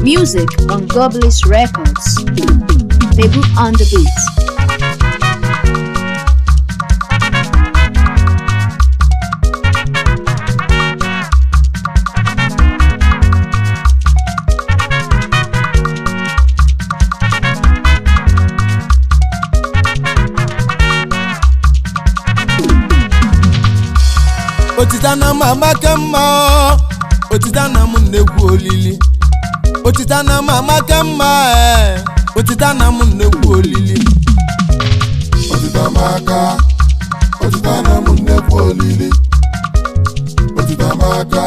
Music on Goblis Records. Nebu on the beat. Otita na m amaka mma, otita na m nnekwu olili. Otita na m amaka mma, otita na m nnekwu olili. Otita maka, otita na m nnekwu olili. Otita maka,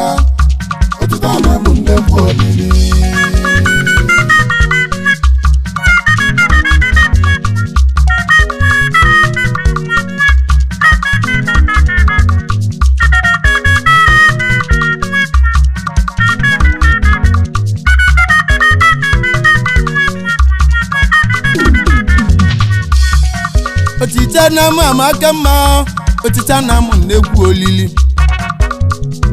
otita na m nnekwu olili. Otita na m amaka mma, otita na m nnekwu olili.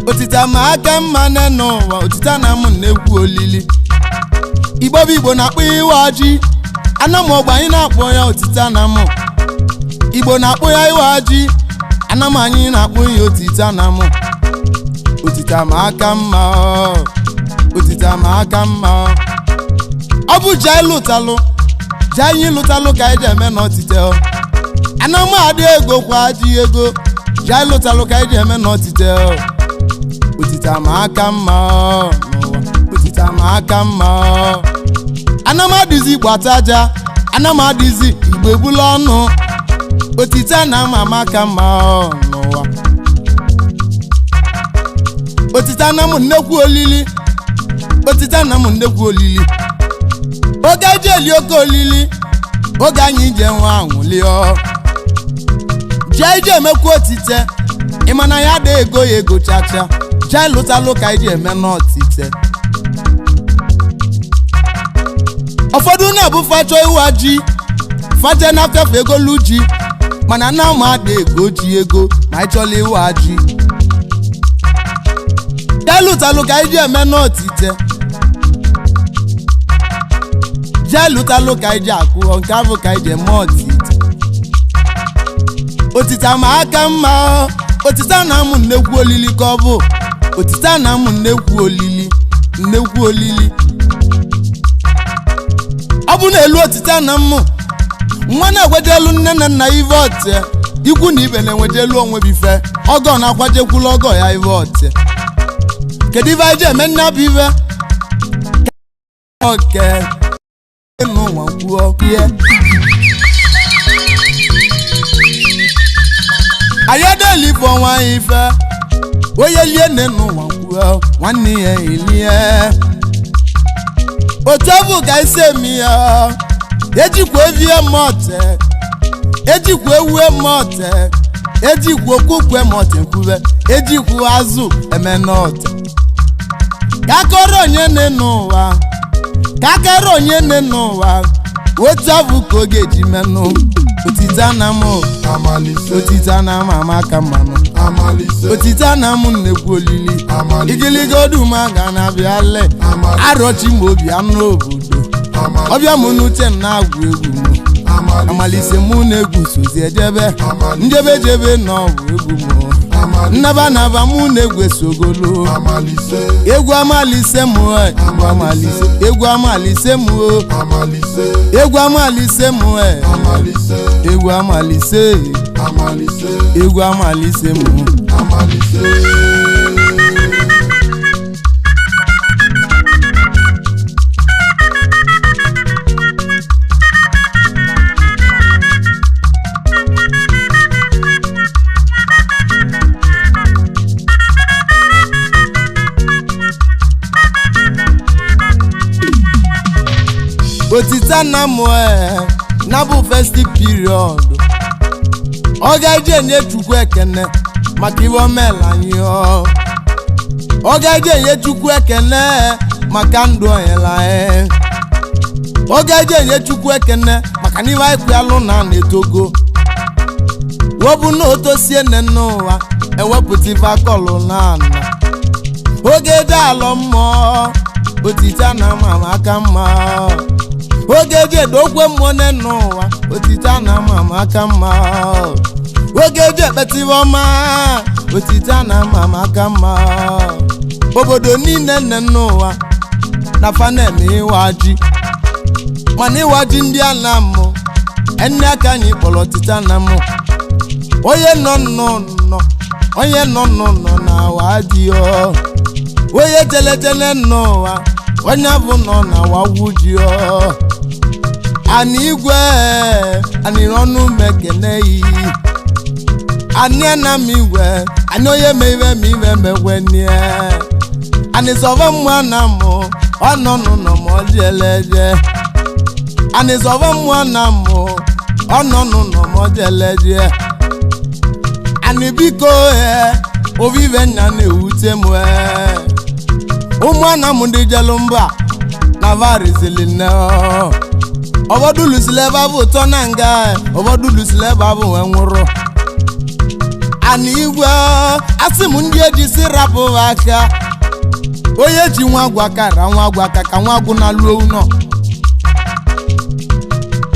Otita ma aka mma n'ụwa, otita na m nnekwu olili. Igbo bụ Igbo na-akpọ iwe ji, anam ọgba anyị na-akpọ ya otita na m. Igbo na-akpọ ya iwe ji, anam anyị na-akpọ ya otita na m. Otita ma aka mma, otita ma aka mma. Ọ bụ ji anyị lụtalụ, ji anyị lụtalụ ka anyị ji eme n'otite. Anam adị ego kwa ji ego, ji anyị lụtalụ ka anyị ji eme n'otite. Otita ma aka mma n'ụwa, otita ma aka mma. Anam adịzi Igbo ataja, anam adịzi Igbo egbula ọnụ. Otita na m amaka mma n'ụwa. Otita na m nnekwu olili, otita na m nnekwu olili. Oge eji eli oke olili, oge anyị je nwa anwụlio. Jee ije emekwu otite, ịma na ya ada ego ya ego chacha. Jee lụtalụ ka iji eme n'otite. Ụfọdụ na-abụ fachọ ịwa ji, fache na afefe egolu ji, mana na ama ada ego ji ego ma ịchọla ịwa ji. Jee lụtalụ ka iji eme n'otite. Jee lụtalụ ka iji akụ nke ahụ ka iji eme otite. Otita ma aka mma, otita na m nnekwu olili ka ọ bụ. Otita na m nnekwu olili, nnekwu olili. Ọ bụ na elu otita na m, nwa na-egwejelu nne na nna ive otie, ikwu na ibe na-enwejelu onwe bife, ọgọ na-akwajekwulu ọgọ ya ive otie. Kedu ife anyị ji eme nna bụ ive? Oke n'ụwa kwuo ihe. Anyị adịghị ife ọnwa anyị ife, onye lie nne n'ụwa kwuo nwanne ya elie. Otu ọ bụ ka esi eme ya, ejikwa evie mọte, ejikwa ewu mọte, ejikwa okwukwe mọte nkwube, ejikwa azụ eme n'ọte. Ka akọrọ onye nne n'ụwa, ka akọrọ onye nne n'ụwa, otu ọ bụ ka ọ ga-eji menụ. Otita na m, Amalise, otita na m amaka mmanụ. amalise, Otita na m nnekwu olili. amalise, Igiliga oduma ga na-abịa le. amalise, Arọchi m obi anụ obodo. amalise, Ọbịa m n'uche m na-agwụ egwu m. amalise, Amalise mụ na-egwu sozi ejebe. amalise, Njebe jebe na ọ bụ egwu m. amalise, Nnaba naba mụ na-egwu esogolo. amalise, Egwu amalise mụ e. Egwu amalise. Egwu amalise mụ o. amalise, Egwu amalise mụ e. amalise, Egwu amalise. amalise, Egwu amalise mụ. amalise. Otita na mụ e na bụ festive period. Ọ ga-eje enye Chukwu ekene maka iwe omela anyị ọ. Ọ ga-eje enye Chukwu ekene maka ndụ onyela anyị. Ọ ga-eje enye Chukwu ekene maka na iwe anyị kwalụ na na-etogo. Wọbụ na otosie nne n'ụwa ewepụta ife akọlụ na ana. Oge dị alọ mmụọ, Otite na mama aka mma. Oge eji edokwe mmụọ n'ụwa, otite na mama aka mma. Oge eji ekpetiwe ọma, otite na mama aka mma. Obodo niile nne n'ụwa na fa na-eme ịwa ji, mana ịwa ji ndị a na-amụ ene aka anyị kpọrọ otite na mụ. Onye nọ nnọọ, onye nọ nnọọ na awa ji ọ. Onye jelejele n'ụwa, onye abụ nọ na wagwu ji ọ. Ani igwe, ani ọnụ mekene yi. Ani anam igwe, ani onye me iwe me iwe mekwenye. Ani sọvọ mmụọ na mụ, ọ nọ n'ụlọ ma ọ jeleje. Ani sọvọ mmụọ na mụ, ọ nọ n'ụlọ ma ọ jeleje. Ani biko ovive nna na-ewute m. Ụmụnna m ndị jelu mba na varizili nne. Ọbọdụ lusili ebe abụ ụtọ na nga, ọbọdụ lusili ebe abụ wee nwụrụ. Ani igwe, asị m ndị eji si rapụ aka. Onye ji nwa agwụ aka ra nwa agwụ aka ka nwa agwụ na-alụ ụlọ.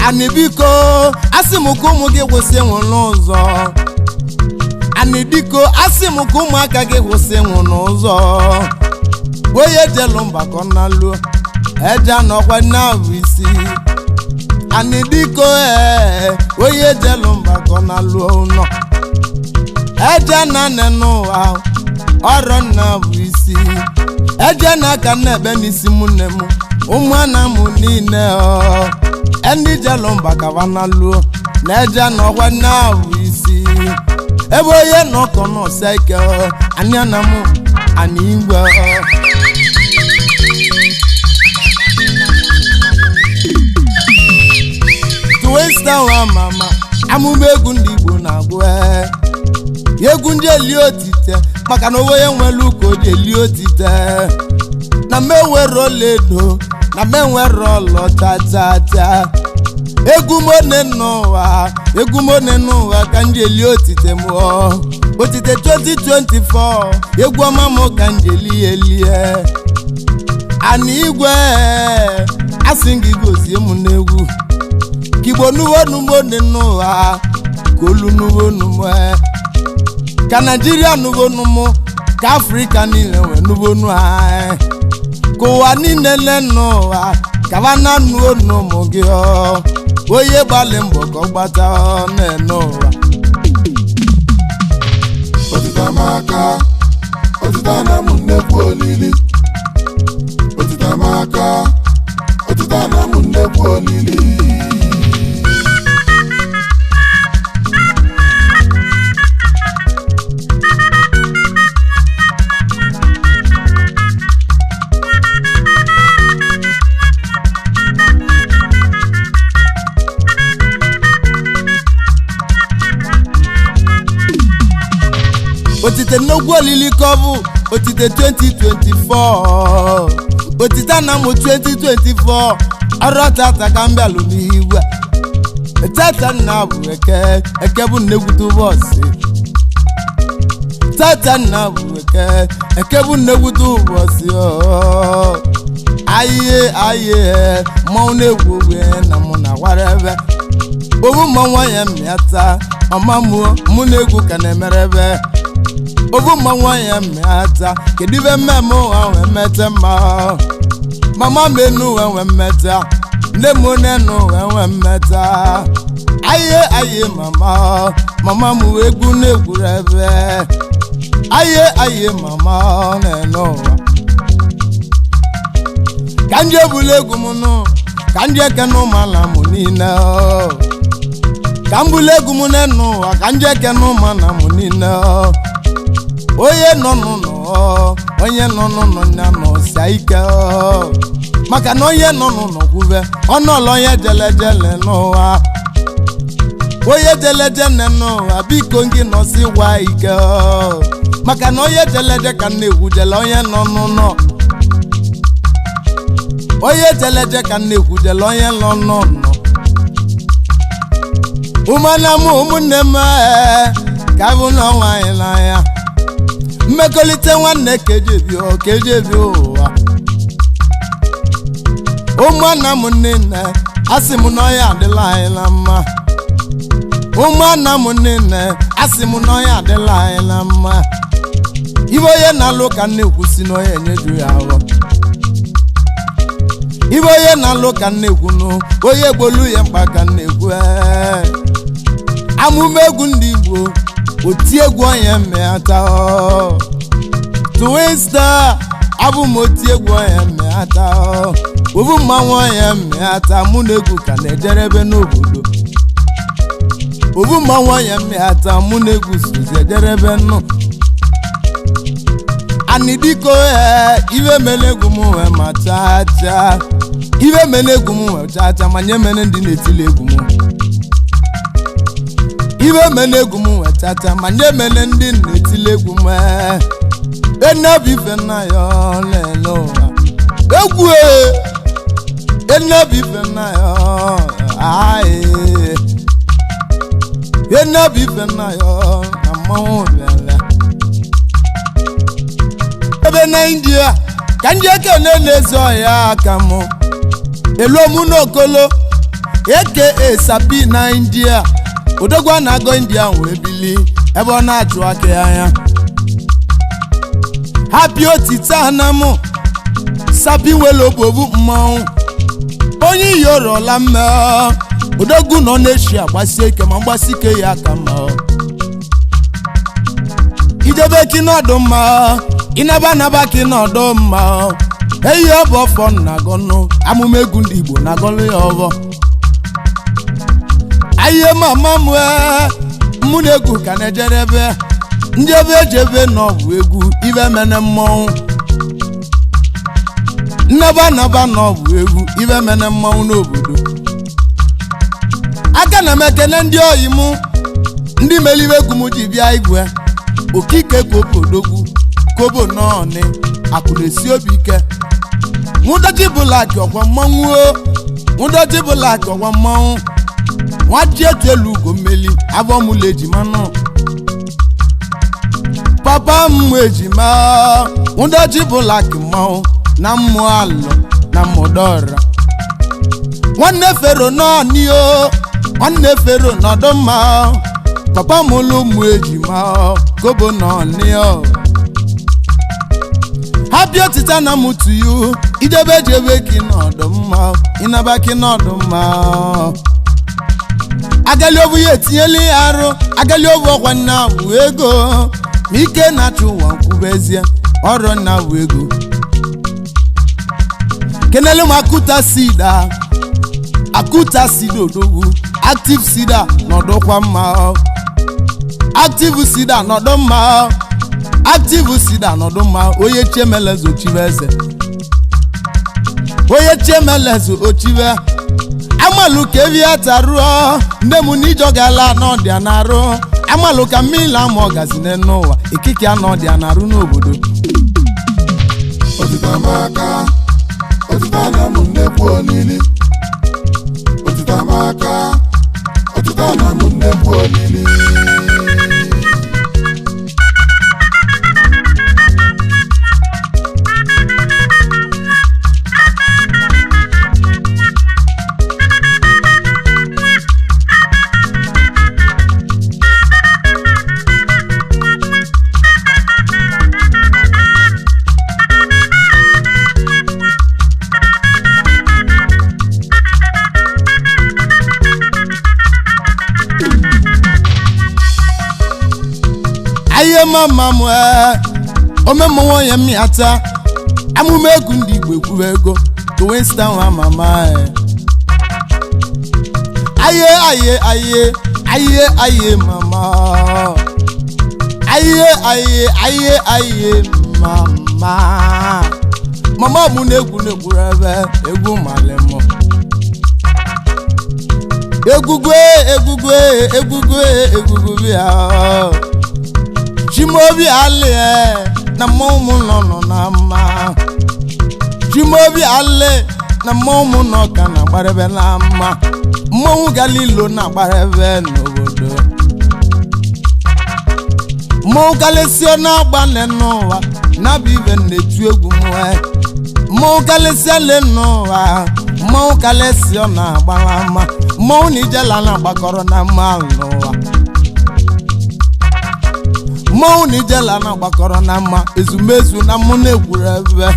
Ani biko, asị m ka ụmụ gị kwụsị ịnwụ n'ụzọ. Ani biko, asị m ka ụmụaka gị kwụsị ịnwụ n'ụzọ. Onye jelu mba ka ọ na-alụ, eje anọkwa na-abụ isi. Ani biko, onye jelu mba ka ọ na-alụ ụlọ, eje na nne n'ụwa ọrụ nna bụ isi. Eje na aka na-ekpe n'isi m nne m, ụmụnna m niile ọ. Ndị jelu mba ka ha na-alụ, na eje anọkwa na-abụ isi. Ebe onye nọkọ n'ọsịa ike, anyị ana m ani igwe. Twista wa mama, amụma egwu ndị Igbo na-agụ egwu ndị eli otite, maka na onye nwere ụka o ji eli otite. Na m ewere ọlaedo, na m enwere ọlọ cha. Egwu m one n'ụwa, egwu m one n'ụwa ka ndị eli otite mụọ. Otite 2024, egwu ọma m ka ndị eli elie. Ani igwe, asị gị gozie m n'egwu. Ka Igbo nuwo numo dị n'ụwa, ka olu nuwo numo, ka Naijiria nuwo numo, ka Afrịka niile wee nuwo nu anyị. Ka ụwa niile le n'ụwa, ka ba na nuo n'ụmụ gị ọ. Onye gbalị mbọ ka ọ gbata ọ na-ene ụwa. Otite amaka, otite na m nnekwu olili. Otite amaka, otite na m nnekwu olili. Otite nnukwu olili ka ọ bụ otite 2024, otite na mụ 2024. Ọrụ tata ka m bịalụ n'igwe. Tata nna bụ eke, eke bụ nnekwute ụbọchị. Tata nna bụ eke, eke bụ nnekwute ụbọchị. Aye aye, mmanwụ na-egwu ogwe na mụ na gwara ebe. Owu mmanwụ ya mmịata, ọma mụọ mụ na-egwu ka na-emere ebe. Ovu mmanwụ ya mmịata, kedu ibe mmemme ụwa wee mete mma. Mama menu wee nwee mmeta, nne m nenu wee nwee mmeta. Aye aye mama, mama m egwu na-egwuru ebe. Aye aye mama na-ene ụwa. Ka ndị ebula egwu m nụ, ka ndị ekene ụmụala m niile. Ka m bula egwu m nene ụwa, ka ndị ekene ụmụala m niile. Onye nọ n'ụlọ, onye nọ n'ụlọ nna nọsịa ike. Maka na onye nọ n'ụlọ kwube ọnụọlọ onye jelejele n'ụwa. Onye jelejele n'ụwa, biko gị nọsị gwa ike. Maka na onye jeleje ka nna-egwu jele onye nọ n'ụlọ. Onye jeleje ka nna-egwu jele onye nọ n'ụlọ. Ụmụnne m, ụmụnne m, ka bụ na nwaanyị n'anya. Mmekọrịta nwanne ka eji ebi ụwa. Ụmụnna m niile asị m na ọya adịla anyị na mma. Ụmụnna m niile asị m na ọya adịla anyị na mma. Ibe onye na-alụ ka nne-ekwu si na onye enyeju ya ahụ. Ibe onye na-alụ ka nne-ekwu nụ onye gbolu ya mkpa ka nne-ekwu. Amụma egwu ndị Igbo oti egwu onye mmeata Twista abụ m oti egwu onye mmeata ovu mmanwụ onye mmeata mụ na egwu ka na-ejerebe n'obodo. Ovu mmanwụ onye mmeata mụ na egwu sozi ejerebe nnụ. Anidiko iwe mele egwu m wee ma chaa chaa. Iwe mele egwu m wee chaa chaa ma nye mele ndị na-etili egwu m. Iwe mele egwu m wee chaa chaa ma nye mele ndị na-etili egwu m. Enebi ife nna ya lele ụwa. Egwu enebi ife nna ya aye. Enebi ife nna ya na mmanwụ bịara. Ebe na India ka ndị ekene na-ezo ya aka mụ elu n'okolo aka Sabi na India odogwu na-agọ India wee bili ebe ọ na-achụ aka ya anya. Happy otite anamụ Sabi nwere obobu mmanwụ onye iyorola mme odogwu nọ na-eshi agbasie ike ma mgbasi ike ya aka mma. Ijebe kinọdụ mma ịnaba naba kinọdụ mma eyi ọ bụ ọfọ na-agọnụ amụma egwu ndị Igbo na-agọlụ ya ọvọ. Ayiye mama m mụ na egwu ka na-ejerebe njebe ejebe na ọbụ egwu ibe mene mmọnwụ. Nnaba naba na ọbụ egwu ibe mene mmọnwụ n'obodo. Aka na m ekene ndị oyi mụ ndị melibe egwu m ji bịa igwe okike kobo odogwu kobo nọọnị akụ na-esi obi ike. Nwụdochi bụlaki ọkwa mmọnwụ o nwụdochi bụlaki ọkwa mmọnwụ nwaji etu elu ugo mmeli avọ mụlụ ejima nụ papa m ejima nwụdochi bụlaki mmọnwụ na mmụọ alọ na mmụdọra. Nwanne fero nọọnị o nwanne fero nọdụ mma papa mụlụ ụmụ ejima kobo nọọnị o. Happy otita na m to you ijebe jebe ki nọdụ mma ịnaba ki nọdụ mma. Agali ovu ya etinyela ya arụ agali ovu ọkwa nna bụ ego ma ike na-achụ ụwa nkwubezie ọrụ nna bụ ego. Kenelu m akuta sida akuta sida odogwu active sida nọdụkwa mma active sida nọdụ mma active sida nọdụ mma onye chiemeleze ochibe eze onye chiemeleze ochibe amalụ ka evi ataruo nne m n'ijọ gala n'ọdịa na-arụ amalụ ka mmiri ama ọgazi n'ụwa ikike anọdịa na-arụ n'obodo. Otita otita na m nnekwu olili. Otita maka otita na m nnekwu olili. Aye mama m omemụnwa onye mmịata amụma egwu ndị Igbo ekwuru ego Twista nwa mama. Aye aye aye aye aye mama aye aye aye aye mama mama m na-egwu na-egwuru ebe egwu malịmụ egwugwe egwugwe egwugwe egwugwe bịa Chimobi ali na mmọnwụ nọ nọ na mma. Chimobi ali na mmọnwụ nọ ka na-agbarebe na mma mmọnwụ galilo na-agbarebe n'obodo. Mmọnwụ kalịsịa na-agba n'ụwa na-abụ ibe na-etu egwu mwe mmọnwụ kalịsịa le n'ụwa Mmanwụ kalesi ọ na-agbara mma. Mmanwụ na ijela na-agbakọrọ na mma n'ụwa. Mmanwụ na ijela na-agbakọrọ na mma. Ezumezu na mụ na-egwuru ebe.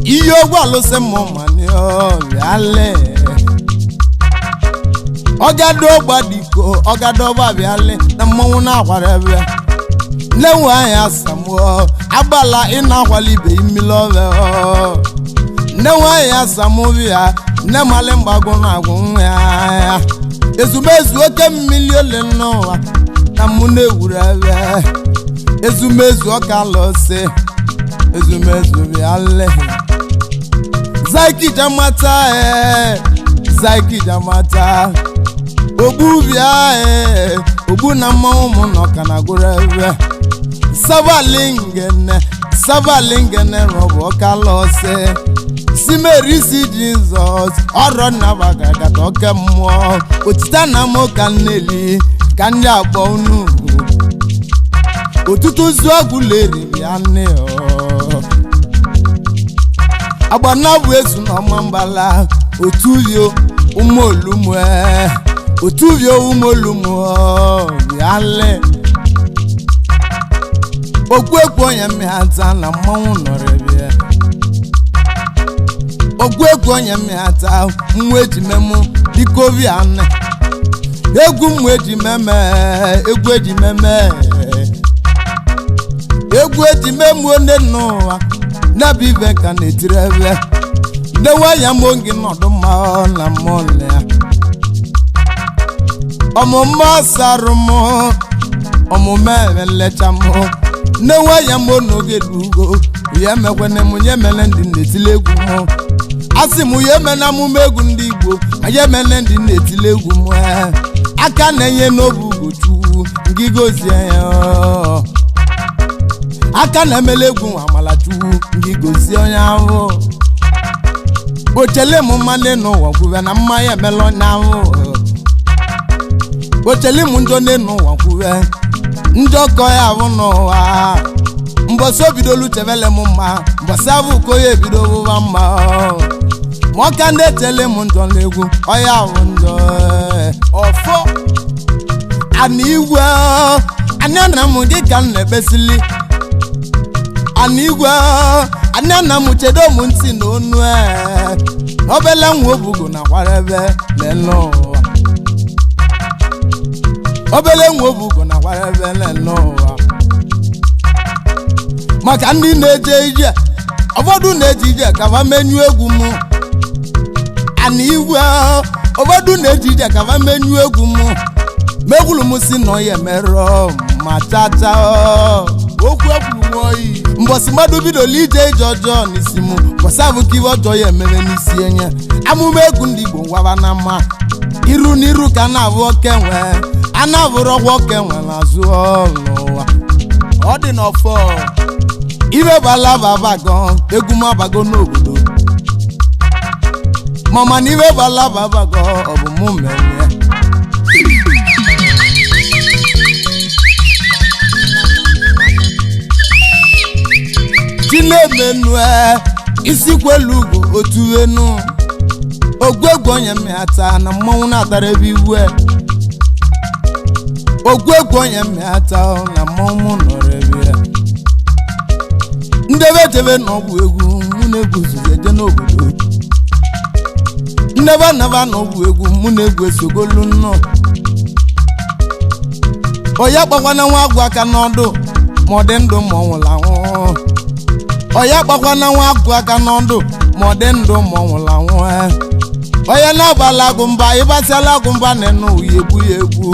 Ihe ogwu alụsị mụ manịọbịale. Ọgado gbadiko ọgado gbabiale na mmanwụ na-akwara ebe. Nne anyị asamuo agbala ị na-akwali ibe imili ọbịa. Nne nwanyị asamuo ya nne mali mgbagwo na-agwụ nwa ya. Ezumezu oke mmiri ole n'ụwa na mụ na-ewuru ebe. Ezumezu ọka lọsị ezumezu bịale. Zaiki jamata zaiki jamata. Ogbu bịa ogbu na mmanwụ mụ nọ ka na gwụrụ ebe. Sabalingene sabalingene rọbụ ọka lọsị. Simerisi Jizọs ọrọ nnabagagata oke mmụọ. Otita na mụ ka nneli ka ndị akpọ unu. Otutu zuọgwụ leri bịa nne ọ. Agbana bụ ezu na ọma mbala. Otuvio ụmụolumue. Otuvio ụmụolumue bịale. Okwu ekwu onye mmịata na mmanwụ nọrọ ebe. Okwu ekwu onye mmịata mmụ eji memụ biko bịa nne. Egwu mmụ eji meme egwu eji meme. Egwu eji memụ onye n'ụwa nabi ibe ka na-etiri ebe. Ndewe ya mụ gị nọdụ mma na mmụọ ya. Ọmụma sarụ mụ ọmụma emelecha mụ. Ndewe ya mụ n'oge lugo ya emekwene mụ ya emele ndị na-etili egwu mụ. Asị mụ ya emena amụma egwu ndị Igbo ma ya emele ndị na-etili egwu mụ. Aka na-enye n'obu Ugochukwu ngị gozie ya. Aka na-emele egwu Amalachukwu ngị gozie onye ahụ. Ochele m mma n'ụwa kwube na mmanya emela onye ahụ. Ochele m njọ n'ụwa kwube njọ kọ ya ahụ n'ụwa. Mbọsị obidolu chebele m mma mbọsị abụ ko ya ebido bụba mma. Ma ọka ndị echele m njọ n'egwu ọya ahụ njọ. Ọfọ ana igwe anya na m gị ka m na-ekpesili. Ana igwe anya na m chedo m ntị na onu. Obele nwa obugo na kwarebe lele ụwa. Obele nwa obugo na kwarebe lele ụwa. Maka ndị na-eje ije ụfọdụ na-eje ije ka fa menyu egwu m. Ana igwe ụfọdụ na-eje ije ka fa menyu egwu m. Megwulu m si nọ ya emerọ ma chacha. Okwu ekwuru nwoyi. Mbọsị mmadụ bidolu ije ije ọjọọ n'isi m. Mbọsị abụ ka iwe ọjọọ ya emere n'isi enye. Amụma egwu ndị Igbo ngwaba na mma. Iru n'iru ka na-abụ oke nwe. A na-abụrụ ọgwụ oke nwe n'azụ n'ụwa. Ọ dị n'ọfọ. Ibe bala bago egwu m abago n'obodo. Mama na ibe bala bago ọ bụ mụ mere. Chinemenu isi kwelu ugo otu enu. Ogwu egwu onye mmịata na mmanwụ na-atara ebe iwe. Ogwu egwu onye mmịata na mmanwụ nọrọ ebe ya. Ndebe jebe n'ọgwụ egwu mụ na-egwu zuzu eje n'obodo. Ndebe naba n'ọgwụ egwu mụ na-egwu esogolu nnọọ. Onye kpakwana nwa agwụ aka n'ọdụ ma ọ dị ndụ ma ọ nwụrụ anwụ. Onye kpakwana nwa agwụ aka n'ọdụ ma ọ dị ndụ ma ọ nwụrụ anwụ. Onye na-abala agụ mba ịgbasịala agụ mba na-enu ya egbu ya egbu.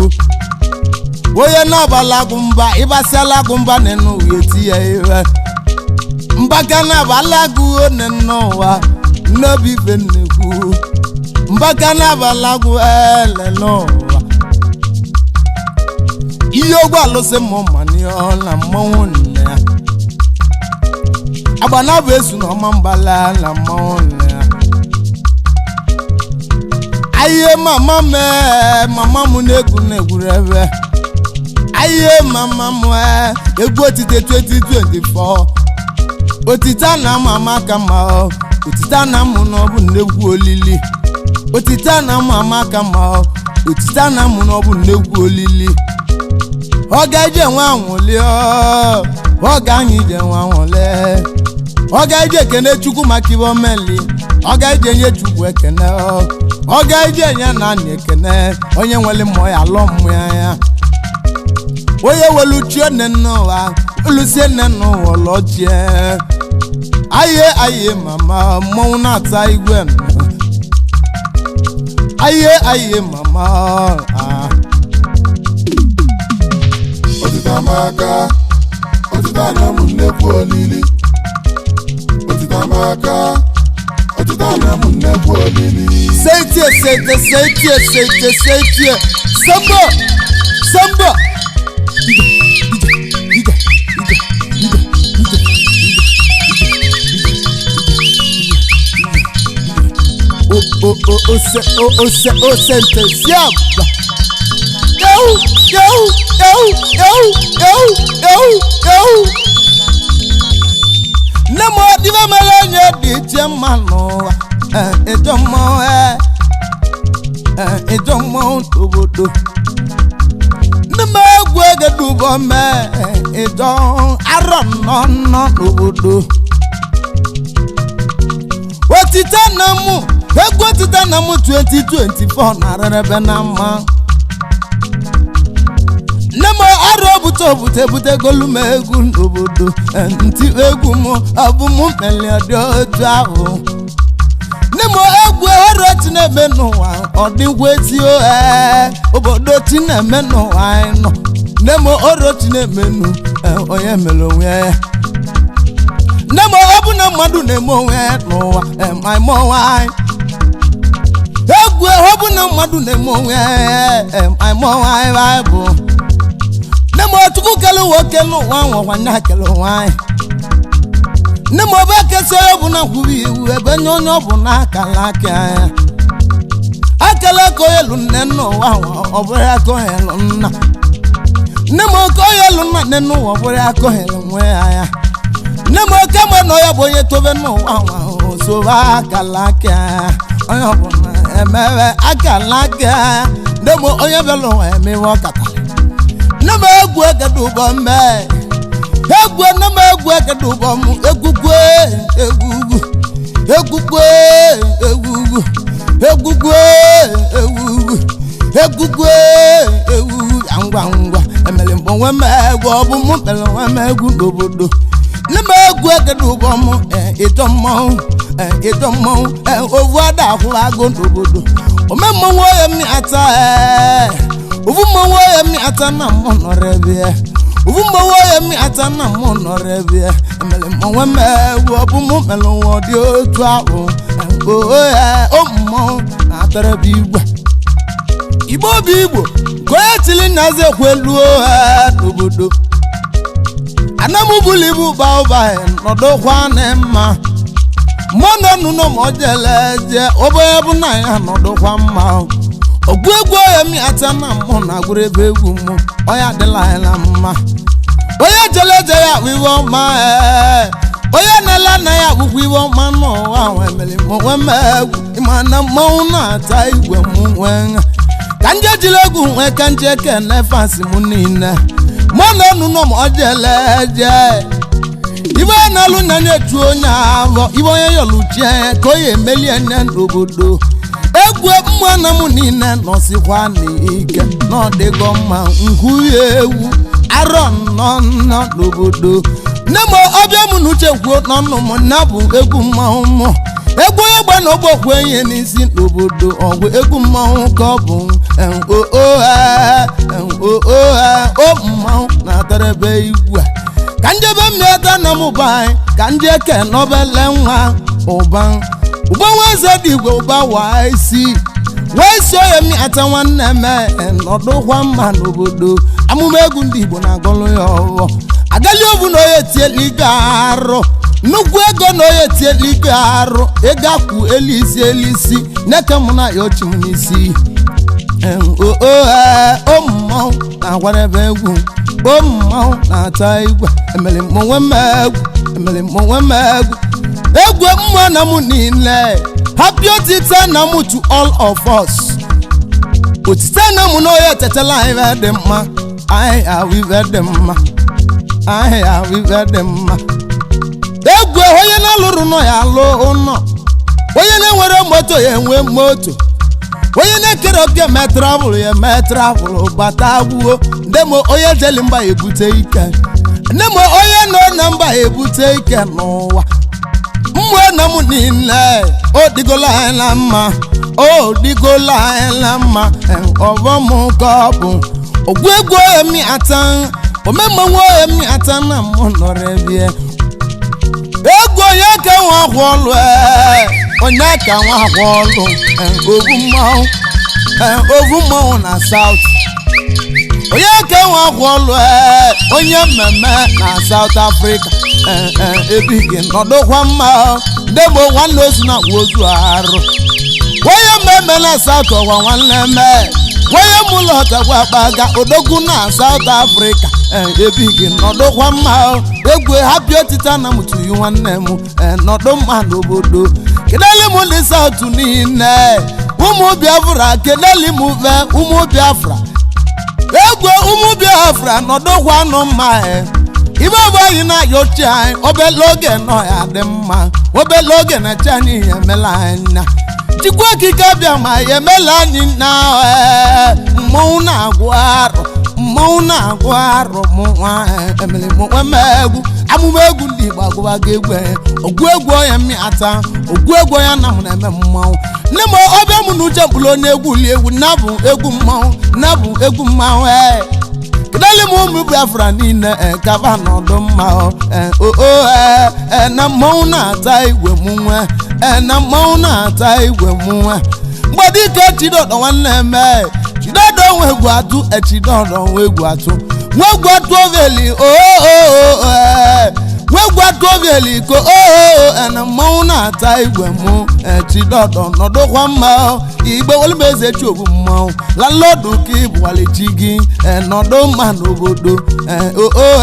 Onye na-abala agụ mba ịgbasịala agụ mba na-enu ya eti ya ihe. Mbaka na-abala agụ one n'ụwa n'obi ife nnekwu. Mbaka na-abala agụ ele n'ụwa. Ihe ogwu alụsị mụ manịọ na mmanwụ nne ya. Agbana bụ ezu na ọma mbala na mmanwụ nne ya. Ayiye mama mee mama m na-egwu na-egwuru ebe. Ayiye mama m egwu otite 2024. Otite na mama ka mma otite na mụ na ọ bụ nnegwu olili. Otite na mụ amaka ma otite na mụ na ọ bụ nnekwu olili. Ọ ga-eje nwa anwụli, ọ ga-anyị ije nwa anwụli. Ọ ga-eje ekene Chukwu maka ibe omeli. Ọ ga-eje nye Chukwu ekene. Ọ ga-eje nye na nna ekene. Onye nwere mmụọ ya alọ mmụọ ya. Onye welu chie nne n'ụwa, olusie nne n'ụwa lọchie. Aye aye mama, mmọnwụ na-ata igwe nọ. Aye aye mama, ah. Otite amaka, otite anamụ nnekwu olili. Otite amaka, otite anamụ nnekwu olili. Seitie seite seitie seite seitie. Samba samba. Ije ije ije ije ije ije. O o o o se o o se o sente siaba. Eu eu eu eu eu eu eu. Nne m ọdịbe mere onye dị iche mma n'ụwa. Ịjọ mmọnwụ ịjọ mmọnwụ n'obodo. Nne m egwu egedubo mee ịjọ arọ nnọ nnọ n'obodo. Otite na mụ egwu otite na mụ 2024 na-arịrịbe na mma. Nne m arụ obute obute ebutegolu m egwu n'obodo. Nti egwu m ọ bụ mụ meli dị otu ahụ. Nne m egwu ọrụ chi na-eme n'ụwa ọ dịgwa ezi obodo chi na-eme n'ụwa anyị nọ. Nne m ọrụ chi na-eme nụ onye mere onwe ya. Nne m ọ bụ na mmadụ na-eme onwe ya n'ụwa ma ime onwe anyị. Egwu ọ bụ na mmadụ na-eme onwe ya ma ime onwe anyị baịbụl. Nne m Chukwu kele ụwa kele ụwa nwakwa nya kele ụwa anyị. Nne m ọba kesa onye bụ na kwuru iwu ebe nye onye ọ bụ na akala aka ya. Akala aka onye lu nne n'ụwa ọ bụrụ aka onye lu nna. Nne m oke onye lu nna nne n'ụwa ọ bụrụ aka onye lu nwe ya ya. Nne m oke mgbe na onye bụ onye tobe n'ụwa nwa osobe akala aka ya. Onye ọbụla emewe akala aka ya. Nne m onye bịara ụwa emewe ọkatara. Nne m egwu egedu ụbọ mee. Egwu nne m egwu egedu ụbọ m egwugwe egwugwu egwugwe egwugwu egwugwe egwugwu egwugwe egwugwu ya ngwa ngwa emere m onwe m egwu ọ bụ mụ mere onwe m egwu n'obodo. Nne m egwu egedu ụbọ m ịjọ mmọnwụ ịjọ mmọnwụ ovu ada akwụrụ agụ n'obodo. Ome mmọnwụ onye m ata ovu mmọnwụ onye m ata na mụ nọrọ ebe ya. Ovu mmọnwụ onye m ata na mụ nọrọ ebe ya. Emere m onwe m egwu ọ bụ mụ mere nwa dị otu ahụ. O mmọnwụ na-atara ebe igwe. Igbo bụ Igbo ka onye tili nnazi ekweluo n'obodo. Ana m bulu ibu ba ụba nọdụkwa na mma. Mụ nọ n'ụlọ ma ọ jele je obere bụ na ya nọdụkwa mma. Ọgụ egwu onye m ata na mụ na agwụrụ ebe egwu mụ onye adịla anyị na mma. Onye jele je ya bụ iwe ọma onye na-ele anya ya bụkwa iwe ọma n'ụwa ahụ emere m onwe m egwu ịma na mmanwụ na-ata igwe m nwee. Ka nje jiri egwu nwee ka nje kene fansi m niile. Mụ na ọnụnọ ma ọ jele je. Ibe na-alụ na na-echu onye avọ ibe onye yọluchie ka onye emelie nne n'obodo. Egwu mmụọ na mụ niile nọsikwa n'ike n'ọdịgo mma nkwuye ewu arọ nnọ nnọ n'obodo. Nne m ọbịa m na uche kwuo n'ọnụ m na bụ egwu mmanwụ mụ. Egwu onye gba na ọgbọkwu enye n'isi n'obodo ọgwụ egwu mmanwụ ka ọ bụ o mmanwụ na-atarebe igwe. Ka njebe mmeta na m ụba anyị ka nje ke nọbele nwa ụba. Ụba nwa eze dị igwe ụba waa isi. Wee si onye m ata nwanne m nọdụkwa mma n'obodo. Amụma egwu ndị Igbo na-agọlụ ya ọghọ. Agali obu na onye tieli ike arụ. Nnukwu ego na onye tieli ike arụ. Ego akwụ elisi elisi neke mụ na ya ochi m n'isi. O mmọnwụ na-agwarebe egwu. O mmọnwụ na-ata igwe. Emere m onwe m egwu. Emere m onwe m egwu. Egwu mmụọ na mụ niile. Happy otite na mụ to all of us. Otite na mụ na onye tetela anyị ife dị mma. Anyị ahụ ife dị mma. Anyị ahụ ife dị mma. Egwu onye na-alụrụ nọ ya alụ ụnọ. Onye na-enwere moto ya enwe moto. Onye na-ekere oke eme travel ya eme travel bata gbuo. Ndị m onye jeli mba ebute ike. Nne m onye nọ na mba ebute ike n'ụwa. Mmụọ na m niile o dịgola anyị na mma. O dịgola anyị na mma. Ọvọ m ka ọ bụ. Ogwu egwu emi ata. Omemmanwụ emi ata na mụ nọrọ ebie. Egwu onye ka nwa akwụ ọlụ onye ka nwa akwụ ọlụ ovu mmanwụ ovu mmanwụ na South. Onye ka nwa akwụ ọlụ onye mmemme na South Africa ebighị nọdụkwa mma ndegbo nwanne ozu na akwa ozu arụ. Onye mmemme na South ọwa nwanne mee. Onye mụlọ ọtakwa akpaga odogwu na South Africa ebighị nọdụkwa mma. Egwu happy otite na m tuyi nwanne m nọdụ mma n'obodo. Kedeli m ndị South niile ụmụ Biafra kedeli m ve ụmụ Biafra. Egwu ụmụ Biafra nọdụkwa nụ mma. Ibe bụ anyị na-ayọ chi anyị obele oge nọ ya dị mma. Obele oge na chi anyị ya emela anyị na. Chukwu okike abịa ma ya emela anyị na mmọnwụ na-agwụ arụ. Mmọnwụ na-agwụ arụ mụ nwa emere m nwe egwu. Amụma egwu ndị Igbo agụbago egwu ogwu egwu onye mmịata ogwu egwu onye na m na-eme mmanwụ. Nne m ọbịa m na uche bụrụ onye egwu li egwu nabụ egwu mmanwụ nabụ egwu mmanwụ. Kedali m ụmụ Biafra niile kaba nọdụ mma o na mmanwụ na-ata igwe m nwe na mmanwụ na-ata igwe m nwe. Mgbadike Chidodo nwanne m Chidodo nwe egwu atụ Chidodo nwe egwu atụ nwe egwu atụ oveli o nwe egwu atụ oveli ko o na mmanwụ na-ata igwe m Chidodo nọdụkwa mma. Igbe welumeze chi obu mmanwụ lalọdụ ka ịbụwalichi gị nọdụ mma n'obodo o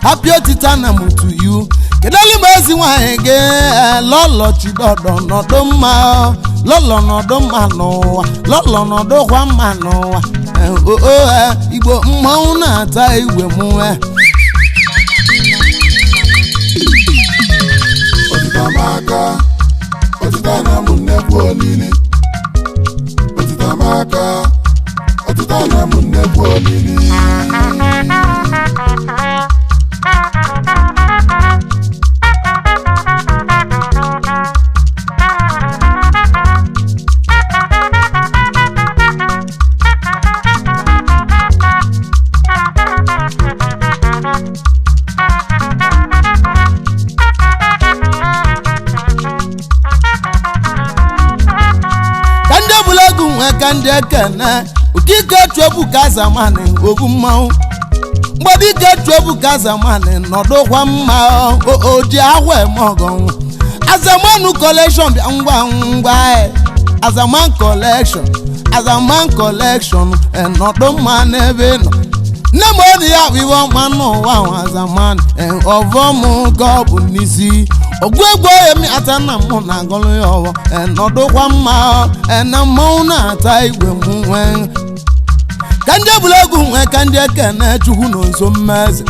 happy otite na m to you. Kedali m ezi nwaanyị gị lọlọ Chidodo nọdụ mma. Lọlọ nọdụ mma n'ụwa. Lọlọ nọdụkwa mma n'ụwa. O Igbo mmanwụ na-ata igwe m. Otite amaka, otite na m nnekwu olili. Otite amaka, otite na m nnekwu olili. Ka ndị ekene okike chụọbụ ka zamani obu mmanwụ. Mgbadike chụọbụ ka zamani nọdụkwa mma oji ahụ eme ọgọ. Azamanụ collection bịa ngwa ngwa. Azaman collection, Azaman collection nọdụ mma n'ebe nọ. Nne m ọ dị ya bụ iwe ọma n'ụwa ahụ Azaman ọvọ m ka ọ bụ n'isi. Ogwu egwu emi ata na mụ na agọlụ ya ọwọ nọdụkwa mma na mmanwụ na-ata igwe m nwe. Ka ndị egwuregwu nwe ka ndị ekene Chukwu na nso mmeze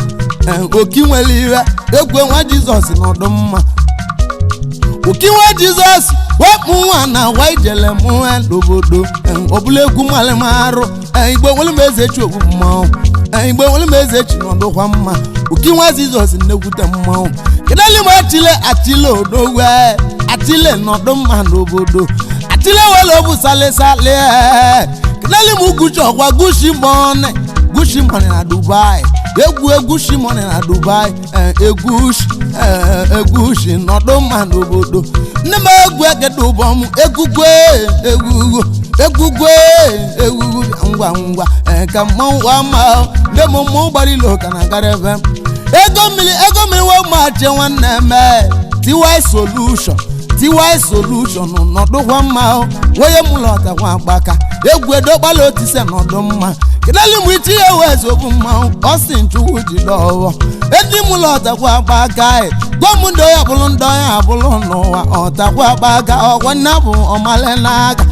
oki nwere iwe egwu nwa Jizọs nọdụ mma. Oki nwa Jizọs wepụ nwa na agwa ijele m nwe n'obodo ọbụla egwu malịmarụ Igbo nwere m eze chi ogbu mmanwụ. Igbo nwere m eze chi nọdụkwa mma. Oki nwa Jizọs nnekwute mmanwụ. Kedali m achile achile odogwe achile nọdụ mma n'obodo. Achile wele obu sale sale. Kedali m Gucci ọkwa Gucci money Gucci money na Dubai. Egwu egwu money na Dubai egwu egwu nọdụ mma n'obodo. Nne m egwu ekede ụbọ m egwugwe egwugwu egwugwe egwugwu ngwa ngwa ka mmanwụ ama. Nne m mmụọ gbara ilo ka na gara ebe. Ego mmiri wee machi nwanne m TY solution TY solution nọdụkwa mma. Onye mụlọtakwa agbaka egwu edokpala otise nọdụ mma. Kedali mụ ichi ya wee zogbu mmanwụ ọ sị nchukwu jide ọghọ edi m ụlọ ọtakwa agba aka gwa m ndị ya bụrụ ndị ya abụrụ n'ụwa ọtakwa agba aka ọgwa nna bụ ọmale n'aka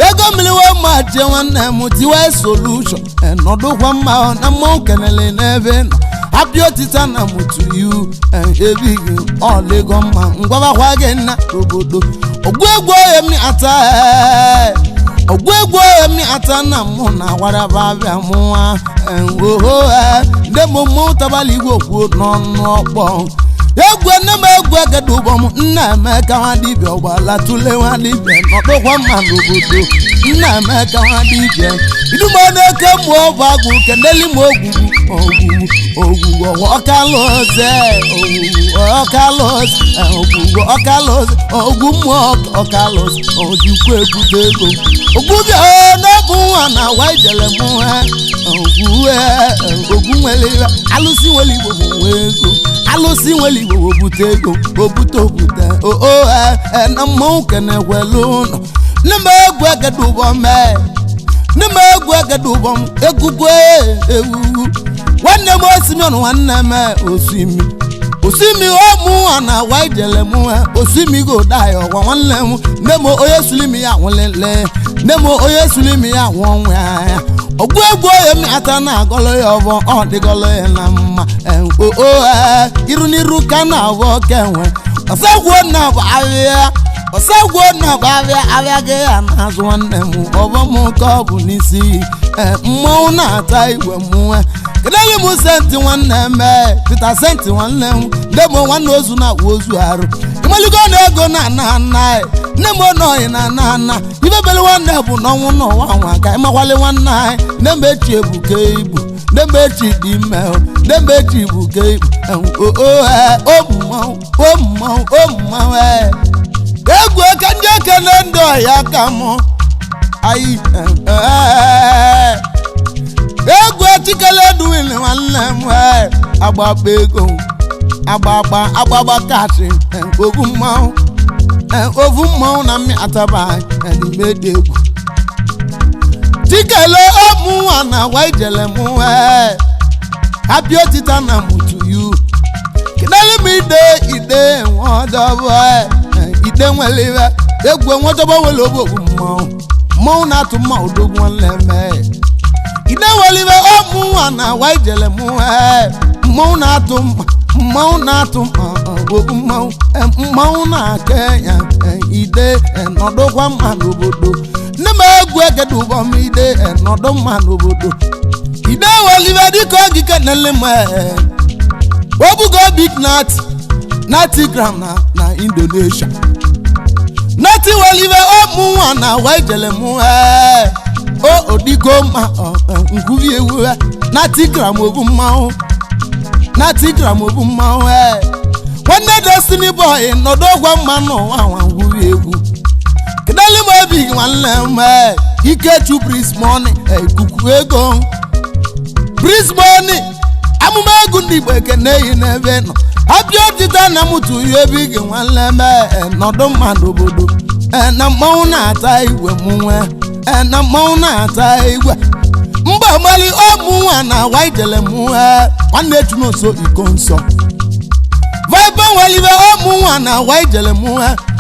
ego mmiri wee ma jie nwanne m tiwe solution nọdụkwa mma na mmanwụ kenele n'ebe nọ happy otita na m to you ebighị ọlịgo mma ngwabakwa gị nna obodo ogwu egwu oye m ata ogwu egwu oye m ata na mụ na agwaraba abịa mụnwa oho ndị m mmanwụ tabala igwe kwuo n'ọnụ ọkpọ egwu nne m egwu egede ụgbọ m nna emeka nwa dibịa ọgbala tụle nwa dibịa nọdụkwa mma n'obodo nna emeka nwa dibịa idumo na-eke mmụọ bụ agụ kendeli m ogwugwu ogwugwu ogwugwu ọkalụze ogwugwu ọkalụze ogwugwu ọkalụze ogwu mmụọ ọkalụze ojikwu ebute ego ogwubịa n'ọbụ nwa na agwa ijele mụ ha ogwu ogwu nwere alụsị nwere igbo bụ nwe ego alụsị nwere igbo obute ego obute obute oo na mmanwụ kenekwelu ụlọ nne m egwu egede ụbọ mee nne m egwu egede ụbọ m egwugwe ewuwu nwanne m osimi nwanne m osimi osimi ọmụ na agwa ijele mụ osimi goda ya ọgwa nwanne m nne m onye sulimi ya nwụlele nne m onye sulimi ya nwụọ nwe ya ogwu egwu onye m ata na-agọlọ ya ọbọ ọ dịgọlọ ya na mma oo iru n'iru ka na-abụ kenwe ọsagwuo na bụ ahịa ọsagwuo na bụ ahịa ahịa gị ya na-azụ nwanne m ọbọ m ka ọ bụ n'isi mmanwụ na-ata igwe mụnwe kedụ m senti nwanne m Peter senti nwanne m nne m nwanne ozu na-awụ ozu arụ ịmaligo na ego na ana ana nne m ọnọghị na ana ana ibebele nwanne bụ n'ọnwụ n'ụwa nwa ka ịmakwali nwanne anyị nne m echi ebuke ibu nne m echi dị ime nne m echi ebuke ibu o mmanwụ o mmanwụ o mmanwụ egwu ka ndị ekele ndị ọhịa ka mụ anyị egwu chikele duwin nwanne m agbagba ego agbagba agbagba kachi ovu mmanwụ ovu mmanwụ na mmị ataba n'ime dị egwu chikele ọmụnwa na agwa ijele mụ happy otita na m to you kedere m ide ide nwadọbọ ide nwere iwe egwu nwadọbọ nwere ogbu mmanwụ mmanwụ na-atụ mma odogwu nwanne m ide nwere iwe ọmụnwa na agwa ijele mụ mmanwụ na-atụ mma mmanwụ na-atụ ogbu mmanwụ mmanwụ na-aka ya ide nọdụkwa mma n'obodo nne m egwu egede ụbọ m ide nọdụ mma n'obodo ide welibe dịka ogige nele m obugo big nat nati gram na Indonesia nati welibe ọmụnwa na agwa ijele m o odigo mma nkwubi ewu nati gram obu mmanwụ nati gram obu mmanwụ nwanne destiny boy nọdụ ọgwa mma n'ụwa nwa ngwuri egwu kedali m obi gị nwanne m ikechu bris money ikuku ego bris money amụma egwu ndị igbo ekene yi n'ebe nọ abịa ọdịda na m tụ ya obi gị nwanne m nọdụ mma n'obodo na mmanwụ na-ata igwe m nwe na mmanwụ na-ata igwe mba mali ọmụnwa na agwa ijele m nwanne chunoso iko nsọ viper nwelibe ọmụnwa na agwa ijele m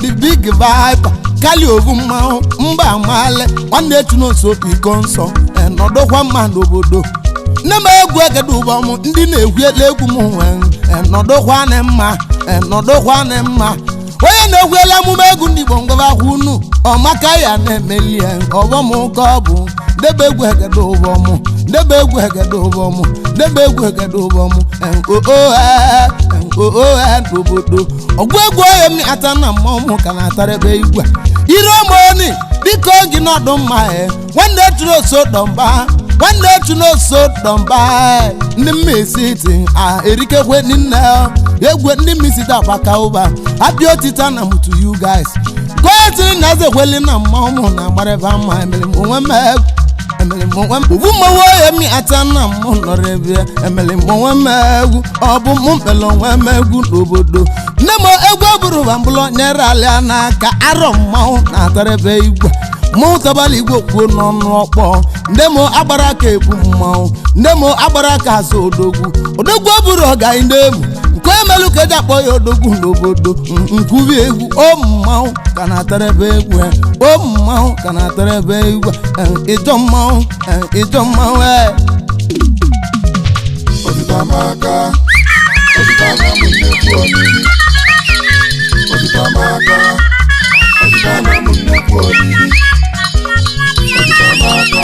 the big viper kali ovu mmanwụ mba mali nwanne chunoso iko nsọ nọdụkwa mma n'obodo nne m egwu egede ụbọ m ndị na-egwu ele egwu m nwe nọdụkwa nị mma nọdụkwa nị mma onye na-egwuela amụma egwu ndị igbo ngwabakwa unu ọmaka ya na-emeli ya ọghọm ka ọ bụ debe egwu egede ụbọ m debe egwu egede ụbọ m debe egwu egede ụbọ m oo n'obodo ọgwụ egwu onye m ata na mmọnwụ ka na-atarebe igwe ire omoni dịka oge nọdụ mma nwanne chụrụ dọmba nwanne chunoso dọmba ndị mmisiti a erikekwe nne egwe ndị mmisiti agbaka ụba abịa otita na m to you guys goetiri na eze kweli na mmanwụ na agbarịba mma emere m onwe m egwu emere m onwe m ovu mmanwụ oye mi ata na mụ nọrọ ebe emere m onwe m egwu ọ bụ mụ mkpere onwe m egwu n'obodo nne m egwu bụrụ ba mbụlọ nyere alịa n'aka arọ mmanwụ na-atarebe igwe Mmanwụ tabala igwe kwuo n'ọnụ ọkpọ. Nne m agbara aka ebu mmanwụ, nne m agbara aka azụ odogwu. Odogwu ọ bụrụ ọga nne m nke emelu ka eji akpọ ya odogwu n'obodo. Nkubi egwu o mmanwụ ka na-atarebe egwu o mmanwụ ka na-atarebe egwu ịjọ mmanwụ ịjọ mmanwụ Otite amaka, otite anamụ nnekwu olili. Otite amaka, otite anamụ nnekwu olili. Otite amaka,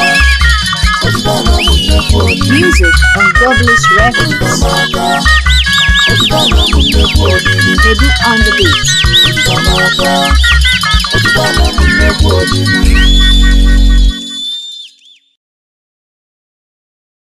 otite anamụ nnekwu olili. Music on Goblins Otite Records. amaka, otite anamụ nnekwu olili. Nebu on the beat. Otite amaka, otite anamụ nnekwu olili.